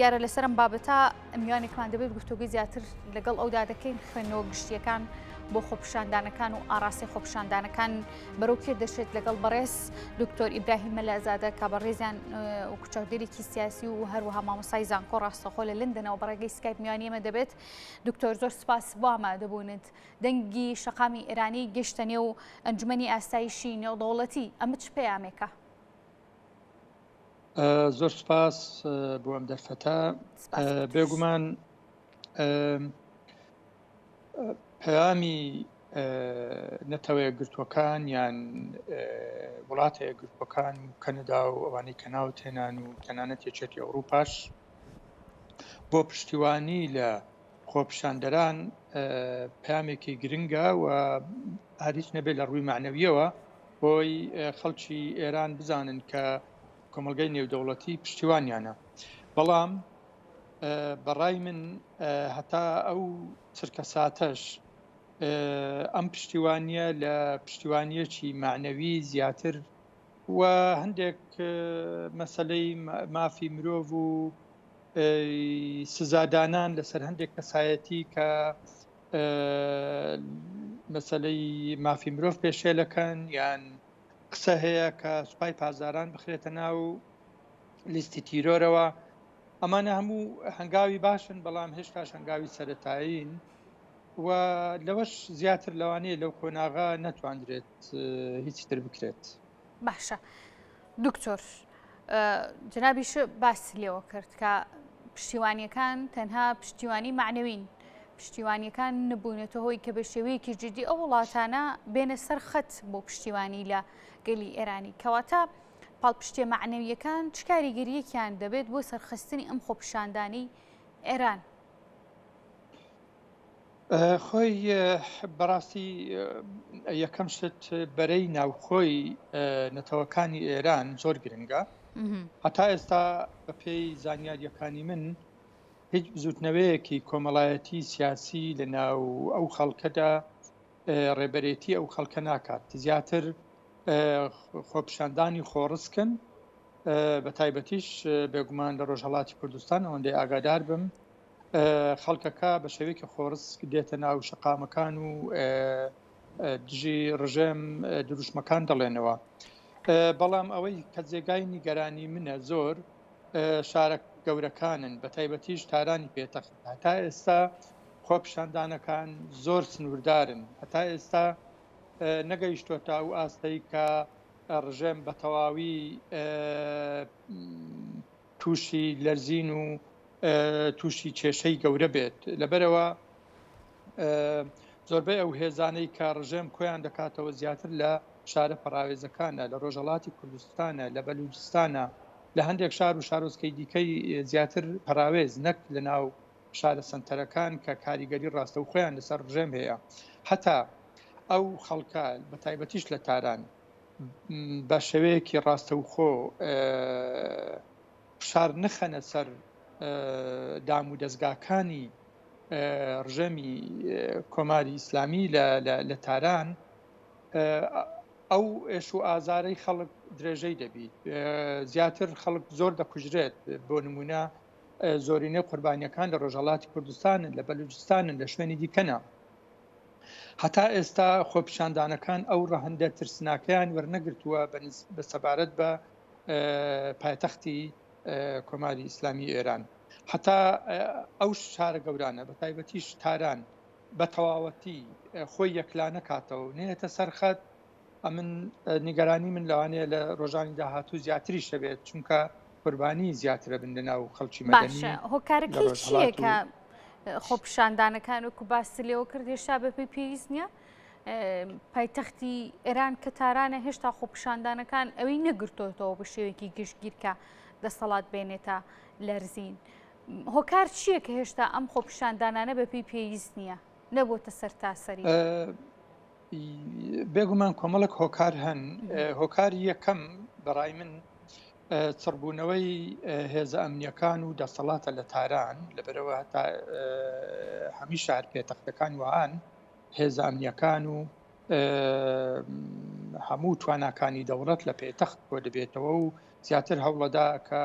دیارە لەسەر ئەم بابەتە میوانێکمان دەبێت گفتوگوی زیاتر لەگەڵ ئەودا دەکەین خوێندنەوە گشتیەکان بۆ خۆپیشاندانەکان و ئاراستەی خۆپیشاندانەکان بەرەو کوێ دەشێت لەگەڵ بەڕێز دکتۆر ئیبراهیم مەلازادە کە بەڕێزیان وەکو چاودێرێکی سیاسی و هەروەها مامۆسای زانکۆ ڕاستەخۆ لە لندنەوە بەڕێگەی سکایپ میوانی ئێمە دەبێت دکتۆر زۆر سپاس بۆ ئامادەبوونت دەنگی شەقامی ئێرانی گەشتە نێو ئەنجومەنی ئاسایشی نێودەوڵەتی ئەمە چ پەیامێکە؟ زۆر سپاس بۆ ئەم دەرفەتە بێگومان پەیامی نەتەوە یەکگرتووەکان یان وڵاتە یەکگرتووەکان و کەنەدا و ئەوانەی کە ناوت هێنان و تەنانەت یەکێتی ئەوروپاش بۆ پشتیوانی لە خۆپیشاندەران پامێکی گرنگە و هەریچ نەبێت لە ڕووی معنەویەوە بۆی خەڵکی ئێران بزانن کە کۆمەڵگەی نێودەوڵەتی پشتیوانیانە بەڵام بەڕای من هەتا ئەو چرکە ساتەش ئەم پشتیوانیە لە پشتیوانیەکی معنەوی زیاتر و هەندێک مەسلەی مافی مرۆڤ و سزادانان لەسەر هەندێک کەسایەتی کە مەسلەی مافی مرۆڤ پێشێلەکەن یان قسە هەیە کە سوپای پاسداران بخرێتە ناو لیستی تیرۆرەوە ئەمانە هەموو هەنگاوی باشن بەڵام هێشتاش هەنگاوی سەتایین و لەوەش زیاتر لەوانەیە لەو قۆناغا نەتواندرێت هیچی تر بکرێت. باشە دکتۆر جنابیش باس لێوە کرد کە پشتیوانیەکان تەنها پشتیوانی معنەوین پشتیوانیەکان نبوونەتە هۆی کە بە شێوەیەکی جدی ئەو وڵاتانە بێنە سەر خەت بۆ پشتیوانی لە گەلی ئێرانی کەواتە پاڵپشتیە معنەویەکان چ کاریگەریەکیان دەبێت بۆ سەرخستنی ئەم خۆپیشاندانی ئێران؟ خۆی بەڕاستی یەکەم شت بەرەی ناوخۆی نەتەوەکانی ئێران زۆر گرنگە هەتا ئێستا بەپێی زانیاریەکانی من هیچ بزوتنەوەیەکی کۆمەڵایەتی سیاسی لە ناو ئەو خەڵکەدا ڕێبەرێتی ئەو خەڵکە ناکات زیاتر خۆپیشاندانی خۆڕسکن بە تایبەتیش بێگومان لە ڕۆژهڵاتی کوردستان ئەوەندەی ئاگادار بم خەڵکەکە بە شێوەیەکی خۆڕسک دێتە ناو شەقامەکان و دژی ڕژێم دروشمەکان دەڵێنەوە بەڵام ئەوەی کە جێگای نیگەرانی منە زۆر شارە گەورەکانن بە تایبەتیش تارانی پێتەخت هەتا ئێستا خۆپیشاندانەکان زۆر سنووردارن هەتا ئێستا نەگەیشتۆتە ئەو ئاستەی کە ڕژێم بە تەواوی تووشی لەرزین و تووشی کێشەی گەورە بێت لەبەرەوە زۆربەی ئەو هێزانەی کە ڕژێم کۆیان دەکاتەوە زیاتر لە شارە پەڕاوێزەکانە لە ڕۆژهەڵاتی کوردستانە لە بەلوجستانە لە هەندێک شار و شارۆچکەی دیکەی زیاتر پەراوێز نەک لە ناو شارە سەنتەرەکان کە کاریگەری ڕاستەوخۆیان لەسەر ڕژێم هەیە هەتا ئەو خەڵکە بە تایبەتیش لە تاران بە شێوەیەکی ڕاستەوخۆ فشار نەخەنە سەر دام و دەزگاکانی ڕژێمی کۆماری ئیسلامی لە تاران ئەو ئێش و ئازارەی خەڵک درێژەی دەبیت زیاتر خەڵک زۆر دەکوژرێت بۆ نمونە زۆرینەی قوربانیەکان لە ڕۆژهڵاتی کوردستانن لە بەلوجستانن لە شوێنی دیکەنە هەتا ئێستا خۆپیشاندانەکان ئەو ڕەهندە ترسناکەیان وەرنەگرتووە بە سەبارەت بە پایتەختی کۆماری ئیسلامی ئێران هەتا ئەو شارە گەورانە بە تایبەتیش تاران بە تەواوەتی خۆی یەکلا نەکاتەوە نێتە سەرخەت ئەمن نیگەرانی من لەوانەیە لە ڕۆژانی داهاتوو زیاتری شەبێت چونکە قوربانی زیاترە بن لە ناو خەڵکی باشە هۆکارەکەی چییە کە خۆپیشاندانەکان وەکو باست لێوە کرد هێشتا بەپێی پێویست نییە پایتەختی ئێران کە تارانە هێشتا خۆپیشاندانەکان ئەوەی نەگرتۆتەوە بە شێوەیەکی گشتگیر کە دەسەڵات بێنێتە لەرزین. هۆکار چییە کە هێشتا ئەم خۆپیشاندانانە بەپێی پێویست نییە نەبووتە سەرتاسەری؟ بێگومان کۆمەڵک هۆکار هەن هۆکاری یەکەم بەڕای من چڕبوونەوەی هێزە ئەمنیەکان و دەسەڵاتە لە تاران لەبەرەوە هەتا هەمی شار پێتەختەکان وان هێزە ئەمنیەکان و هەموو تواناکانی دەوڵەت لە پێتەخت کۆ دەبێتەوە و زیاتر هەوڵەدا کە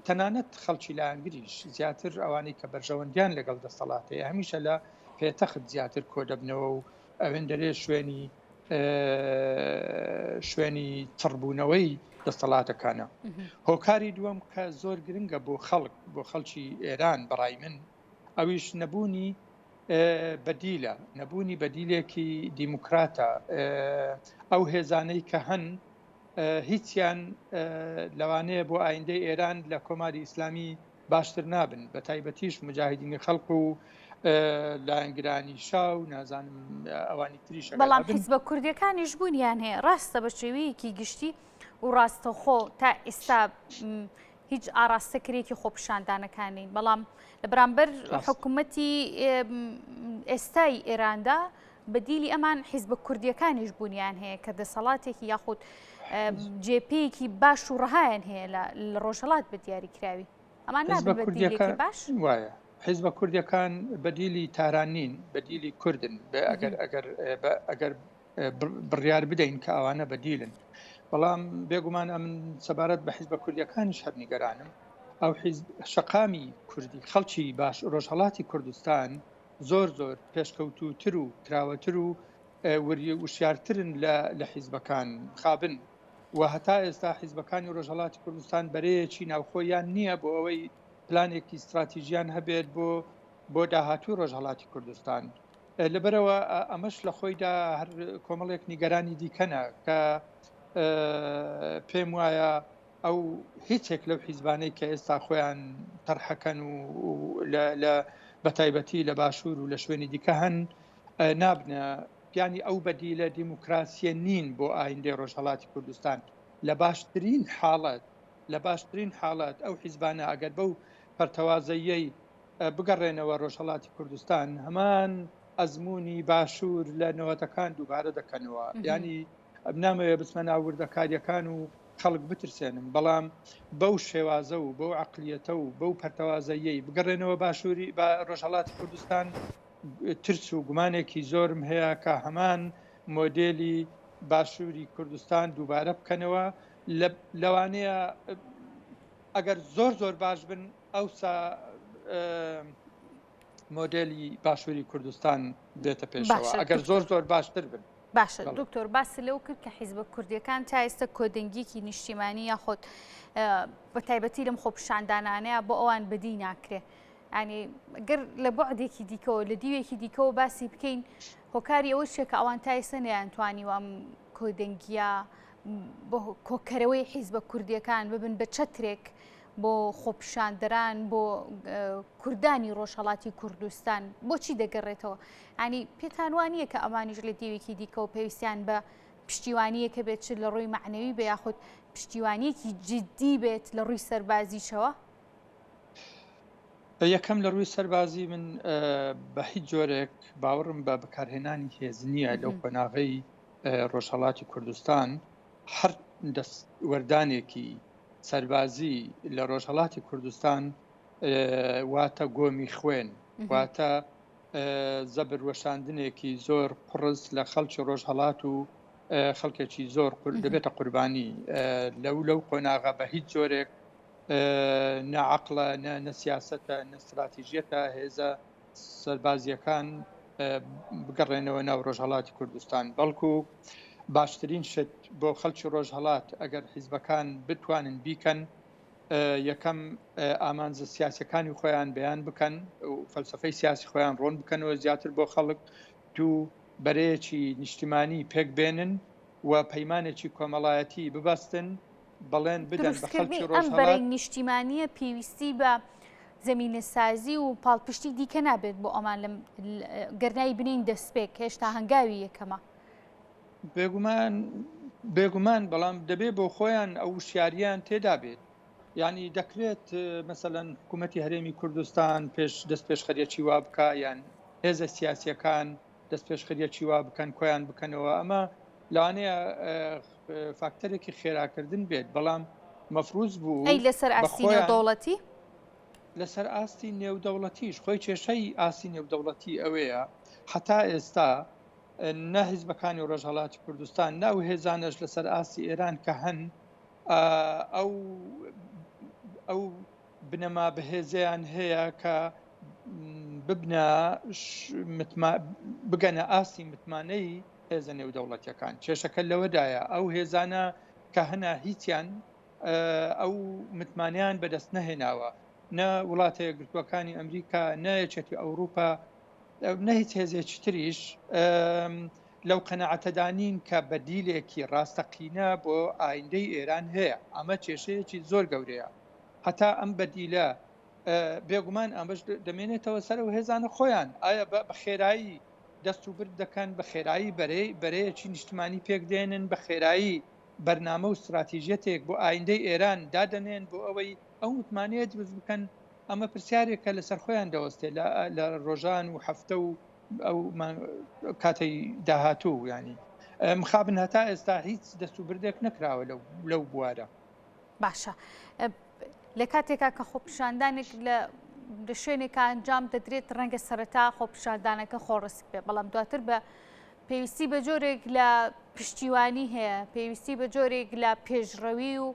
تەنانەت خەڵکی لایەنگریش زیاتر ئەوانەی کە بەرژەوەندیان لەگەڵ دەسەڵات هەیە هەمیشە لە پێتەخت زیاتر کۆدەبنەوە و ئەوێندەرێ شوێنی شوێنی چڕبوونەوەی دەسەڵاتەکانە. هۆکاری دووەم کە زۆر گرنگە بۆ خەڵک بۆ خەڵکی ئێران بەڕای من ئەویش نەبوونی بەدیلە، نەبوونی بەدیلێکی دیموکراتە. ئەو هێزانەی کە هەن هیچیان لەوانەیە بۆ ئایندەی ئێران لە کۆماری ئیسلامی باشتر نابن، بە تایبەتیش موجاهیدینی خەڵق و لایەنگرانی شا و نازانم ئەوانی تریش ئەگەر بەڵام هەبن. حیزبە کوردیەکانیش بوونیان هەیە ڕاستە بە شێوەیەکی گشتی و ڕاستەوخۆ تا ئێستا هیچ ئاراستەکرێکی خۆپیشاندانەکان نین بەڵام لە بەرامبەر حکوومەتی ئێستای ئێراندا بەدیلی ئەمان حیزبە کوردیەکانیش بوونیان هەیە کە دەسەڵاتێکی یاخود جێپێیەکی باش و ڕەهایان هەیە لە ڕۆژهەڵات بە دیاری کراوی ئەمان حیزبە نابن بە کوردیەکە دیلێکی باش؟ وایە حیزبە کوردیەکان بەدیلی تاران نین بەدیلی کوردن ئەگەر ئەگەر ئەگەر بڕیار بدەین کە ئەوانە بەدیلن بەڵام بێگومان ئەمن سەبارەت بە حیزبە کوردیەکانیش هەر نیگەرانم ئەو حیزب شەقامی کوردی خەڵکی باش ڕۆژهەڵاتی کوردستان زۆر زۆر پێشکەوتووتر و کراوەتر و وشیارترن لە حیزبەکان مخابن و هەتا ئێستا حیزبەکانی ڕۆژهەڵاتی کوردستان بەرەیەکی ناوخۆیان نییە بۆ ئەوەی پلانێکی ستراتیژیان هەبێت بۆ بۆ داهاتووی ڕۆژهەڵاتی کوردستان لەبەرەوە ئەمەش لە خۆیدا هەر کۆمەڵێک نیگەرانی دیکەنە کە پێم وایە ئەو هیچێک لەو حیزبانەی کە ئێستا خۆیان تەرحەکەن و لە بەتایبەتی لە باشوور و لە شوێنی دیکە هەن نابنە یانی ئەو بەدیلە دیموکراسیە نین بۆ ئایندەی ڕۆژهەڵاتی کوردستان لە باشترین حاڵەت لە باشترین حاڵەت ئەو حیزبانە ئەگەر بەو پەرتەوازەییەی بگەڕێنەوە ڕۆژهەڵاتی کوردستان هەمان ئەزموونی باشوور لە نەوەتەکان دووبارە دەکەنەوە ینی نامەوێ بچمە ناو وردەکاریەکان و خەڵک بترسێنم بەڵام بەو شێوازە و بەو عقلیەتە و بەو پەرتەوازەیەی بگەڕێنەوە باشووری بە ڕۆژهەڵاتی کوردستان ترس و گومانێکی زۆرم هەیە کە هەمان مۆدێلی باشووری کوردستان دووبارە بکەنەوە لەوانەیە ئەگەر زۆر زۆر باش بن ئەوسا مۆدێلی باشووری کوردستان دێتە پێشەوە ئەگەر زۆر زۆر باشتر بن. باشە دکتۆر باسی لەو کرد کە حیزبە کوردیەکان تا ئێستا کۆدەنگیکی نیشتیمانی یاخود بە تایبەتی لەم خۆپیشاندانانەیە بۆ ئەوان بەدی ناکرێ ینی گەر لە بەعدێکی دیکەوە لە دیوێکی دیکەوە باسی بکەین هۆکاری ئەوە چیە کە ئەوان تا ئێستا نەیانتوانیوە ئەم کۆدەنگیە بۆ کۆکەرەوەی حیزبە کوردیەکان ببن بە چەترێک بۆ خۆپیشاندەران بۆ کوردانی ڕۆژهەڵاتی کوردستان بۆچی دەگەڕێتەوە ینی پێتان وانە کە ئەمانیش لە دیوێکی دیکەوە پێویستیان بە پشتیوانیەکە بێت چ لە ڕووی معنەوی بە یاخود پشتیوانیەکی جددی بێت لە ڕووی سەربازیشەوە؟ یەکەم لە ڕووی سەربازی من بە هیچ جۆرێک باوەڕم بە بەکارهێنانی هێز نییە لەو قۆناغەی ڕۆژهەڵاتی کوردستان هەر دەستوەردانێکی سەربازی لە ڕۆژهەڵاتی کوردستان واتە گۆمی خوێن واتە زەبر وەشاندنێکی زۆر قوڕس لە خەڵکی ڕۆژهەڵات و خەڵکێکی زۆر دەبێتە قوربانی لەو لەو قۆناغە بە هیچ جۆرێک نە عەقڵە نە نە سیاسەتە نە ستراتیژیەتە هێزە سەربازیەکان بگەڕێنەوە ناو ڕۆژهەڵاتی کوردستان بەڵکو باشترین شت بۆ خەڵکی ڕۆژهەڵات ئەگەر حیزبەکان بتوانن بیکەن یەکەم ئامانجە سیاسەکانی خۆیان بەیان بکەن و فەلسفەی سیاسی خۆیان ڕۆن بکەنەوە زیاتر بۆ خەڵک دوو بەرەیەکی نیشتیمانی پێک بێنن و پەیمانێکی کۆمەڵایەتی ببەستن بەڵێن بدەن بە خەڵکی ڕۆژهەڵات. ئەم بەرەی نیشتیمانییە پێویستی بە زەمینەسازی و پاڵپشتی دیکە نابێت بۆ ئەمان لەم گەر ناوی بنێین دەستپێک هێشتا هەنگاوی یەکەمە. بێگومان بێگومان بەڵام دەبێ بۆ خۆیان ئەو وشیاریان تێدا بێت یعنی دەکرێت مەسەلەن حکوومەتی هەرێمی کوردستان پێش دەست پێشخەریەکی وا بکە یان هێزە سیاسیەکان دەستپێشخەریەکی وا بکەن کۆیان بکەنەوە ئەمە لەوانەیە فاکتەرێکی خێراکردن بێت بەڵام مەفروز بوو ئەی لەسەر ئاستی نێودەوڵەتی؟ لەسەر ئاستی نێودەوڵەتیش خۆی کێشەی ئاستی نێودەوڵەتی ئەوەیە هەتا ئێستا نە حیزبەکانی ڕۆژهەڵاتی کوردستان نە ئەو هێزانەش لەسەر ئاستی ئێران کە هەن ئەو ئەو. بنەما بەهێزەیان هەیە کە ببنە بگەنە ئاستی متمانەی هێزە نێودەوڵەتیەکان. کێشەکە لەوەدایە ئەو هێزانە کە هەنە هیچیان ئەو متمانەیان بەدەست نەهێناوە، نە وڵاتە یەکگرتووەکانی ئەمریکا، نە یەکێتی ئەوروپا، نە هیچ هێزێکی تریش لەو قەناعەتەدا نین کە بەدیلێکی ڕاستەقینە بۆ ئایندەی ئێران هەیە. ئەمە کێشەیەکی زۆر گەورەیە. هەتا ئەم بەدیلە بێگومان ئەمەش دەمێنێتەوە سەر ئەو هێزانە خۆیان ئایا بە خێرایی دەست و برد دەکەن بە خێرایی بەرەی بەرەیەکی نیشتمانی پێک دێنن بە خێرایی بەرنامە و ستراتیژیەتێک بۆ ئایندەی ئێران دادەنێن بۆ ئەوەی ئەو متمانەیە دروست بکەن ئەمە پرسیارێکە لەسەر خۆیان دەوەستێت لە ڕۆژان و هەفتە و ئەو کاتەی داهاتوو ینی مخابن هەتا ئێستا هیچ دەست و بردێک نەکراوە لەو بوارە. باشە لە کاتێکا کە خۆپیشاندانێک لە لە شوێنێکا ئەنجام دەدرێت ڕەنگە سەرەتا خۆپیشاندانەکە خۆڕسک بێ بەڵام دواتر بە پێویستی بە جۆرێک لە پشتیوانی هەیە پێویستی بە جۆرێک لە پێشڕەوی و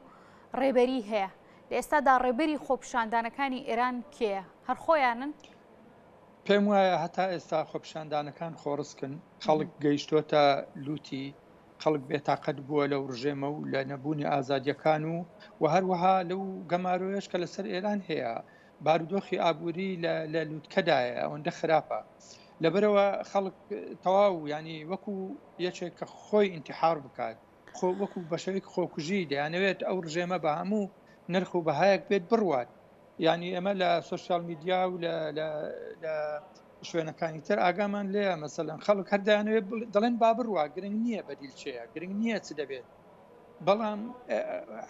ڕێبەری هەیە لە ئێستادا ڕێبەری خۆپیشاندانەکانی ئێران کێیە هەر خۆیانن؟ پێم وایە هەتا ئێستا خۆپیشاندانەکان خۆڕسکن خەڵک گەیشتۆتە لوتی خەڵک بێتاقەت بووە لەو ڕژێمە و لە نەبوونی ئازادیەکان و و هەروەها لەو گەمارۆیەش کە لەسەر ئێران هەیە بارودۆخی ئابووری لە لوتکەدایە ئەوەندە خراپە لەبەرەوە خەڵک تەواو ینی وەکو یەکێک کە خۆی ئینتحار بکات خۆ وەکو بەشێک خۆکوژی دەیانەوێت ئەو ڕژێمە بە هەموو نرخ و بەهایەک بێت بڕوات یعنی ئێمە لە سوسیال میدیا و لە شوێنەکانی تر ئاگامان لێیە مەسەلەن خەڵک هەر دەیانەوێت دەڵێن با بڕوا گرنگ نییە بەدیل چێە گرنگ نییە چ دەبێت بەڵام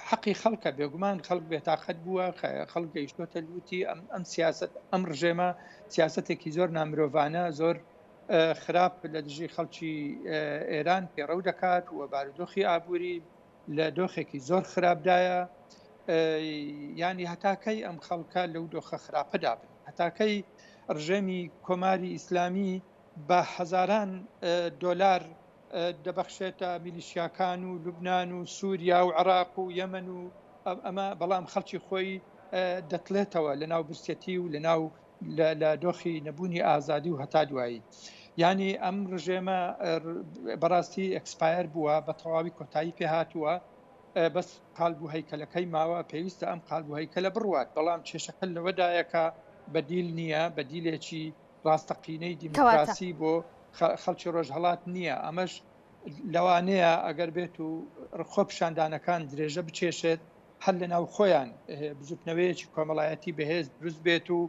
حەقی خەڵکە بێگومان خەڵک بێتاقەت بووە خەڵک گەیشتۆتە لوتی ئەم ئەم سیاست ئەم ڕژێمە سیاستێکی زۆر نامرۆڤانە زۆر خراپ لە دژی خەڵکی ئێران پێڕەو دەکات و بارودۆخی ئابووری لە دۆخێکی زۆر خراپدایە ینی هەتاکەی ئەم خەڵکە لەو دۆخە خراپەدا بن هەتاکەی ڕژێمی کۆماری ئیسلامی بە هەزاران دۆلار دەبەخشێتە میلیشیاکان و لوبناان و سووریا و عراق و یەمن و ئەمە بەڵام خەڵکی خۆی دەتلێتەوە لە ناو برسێتی و لە ناو لە دۆخی نەبوونی ئازادی و هەتا دوایی یانی ئەم ڕژێمە بەڕاستی ئەکسپایەر بووە بە تەواوی کۆتایی پێهاتووە بەس قالب و هەیکەلەکەی ماوە پێویستە ئەم قالب و هەیکەلە بڕوات بەڵام کێشەکە لەوەدایە کە بەدیل نییە بەدیلێکی ڕاستەقینەی دیموکراسی بۆ خەڵکی ڕۆژهەڵات نییە ئەمەش لەوانەیە ئەگەر بێت و خۆپیشاندانەکان درێژە بکێشێت هەر لە ناو خۆیان بزوتنەوەیەکی کۆمەڵایەتی بەهێز دروست بێت و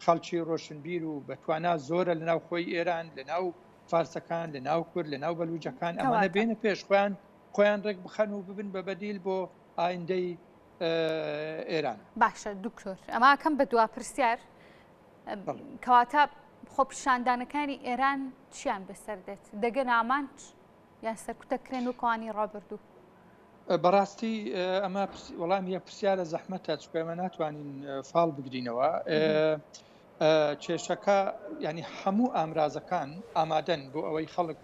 خەڵکی ڕۆشنبیر و بەتوانا زۆرە لە ناو خۆی ئێران لە ناو فارسەکان لە ناو کورد لە ناو بەلوجەکان ئەمانە بێنە پێش خۆیان خۆیان ڕێک بخەن و ببن بە بەدیل بۆ ئایندەی ئێران. باشە دکتۆر ئەماکەم بە دوا پرسیار کەواتە خۆپیشاندانەکانی ئێران چیان بەسەر دێت دەگەن ئامانج یان سەرکوتەکرێن و کەوانی ڕابردوو؟ بەڕاستی ئەمە وەڵامی یە پرسیارە زەحمەتە چونکە ئێمە ناتوانین فاڵ بگرینەوە کێشەکە ینی هەموو ئامرازەکان ئامادەن بۆ ئەوەی خەڵک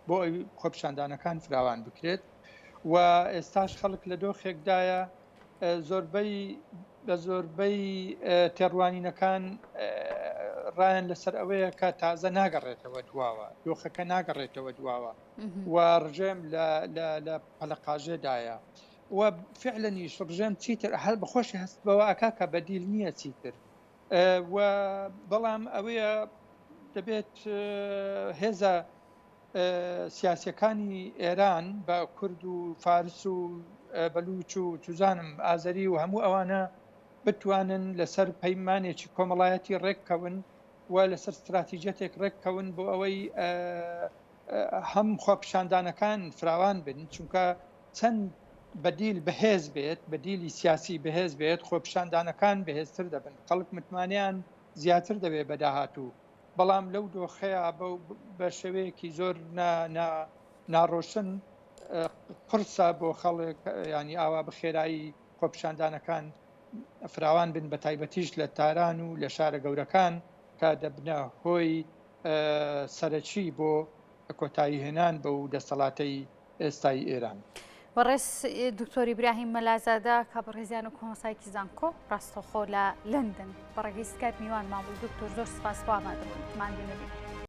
بۆ ئەوی خۆپیشاندانەکان فراوان بکرێت و ئێستاش خەڵک لە دۆخێکدایە زۆربەی بە زۆربەی تێڕوانینەکان ڕایان لەسەر ئەوەیە کە تازە ناگەڕێتەوە دواوە دۆخەکە ناگەڕێتەوە دواوە و ڕژێم لە پەلەقاژێدایە و فعلەنیش ڕژێم چیتر هەر بەخۆشی هەست بەوە ئەکا کە بەدیل نییە چیتر و بەڵام ئەوەیە دەبێت هێزە سیاسەکانی ئێران بە کورد و فارس و بەلوچ و چزانم ئازەری و هەموو ئەوانە بتوانن لەسەر پەیمانێکی کۆمەڵایەتی ڕێککەون و لەسەر ستراتیجەتێک ڕێککەون بۆ ئەوەی هەم خۆپیشاندانەکان فراوان بن چونکە چەند بەدیل بەهێز بێت بەدیلی سیاسی بەهێز بێت خۆپیشاندانەکان بەهێزتر دەبن خەڵک متمانیان زیاتر دەبێت بە داهاتوو بەڵام لەو دۆخەیە بە شێوەیەکی زۆر ناڕۆشن قرسە بۆ خەڵک ینی ئاوا بە خێرایی خۆپیشاندانەکان فراوان بن بە تایبەتیش لە تاران و لە شارە گەورەکان کە دەبنە هۆی سەرەکی بۆ کۆتایی هێنان بەو دەسەڵاتەی ئێستای ئێران. بەڕێز دکتۆر ئیبراهیم مەلازادە کە بەڕێزیان و کۆمۆسایکی زانکۆ ڕاستەوخۆ لە لەندەن بە ڕێگەی سکایپ میوانمان بوو دکتۆر زۆر سپاس بۆ ئامادەبوونت ماندوو نەبی.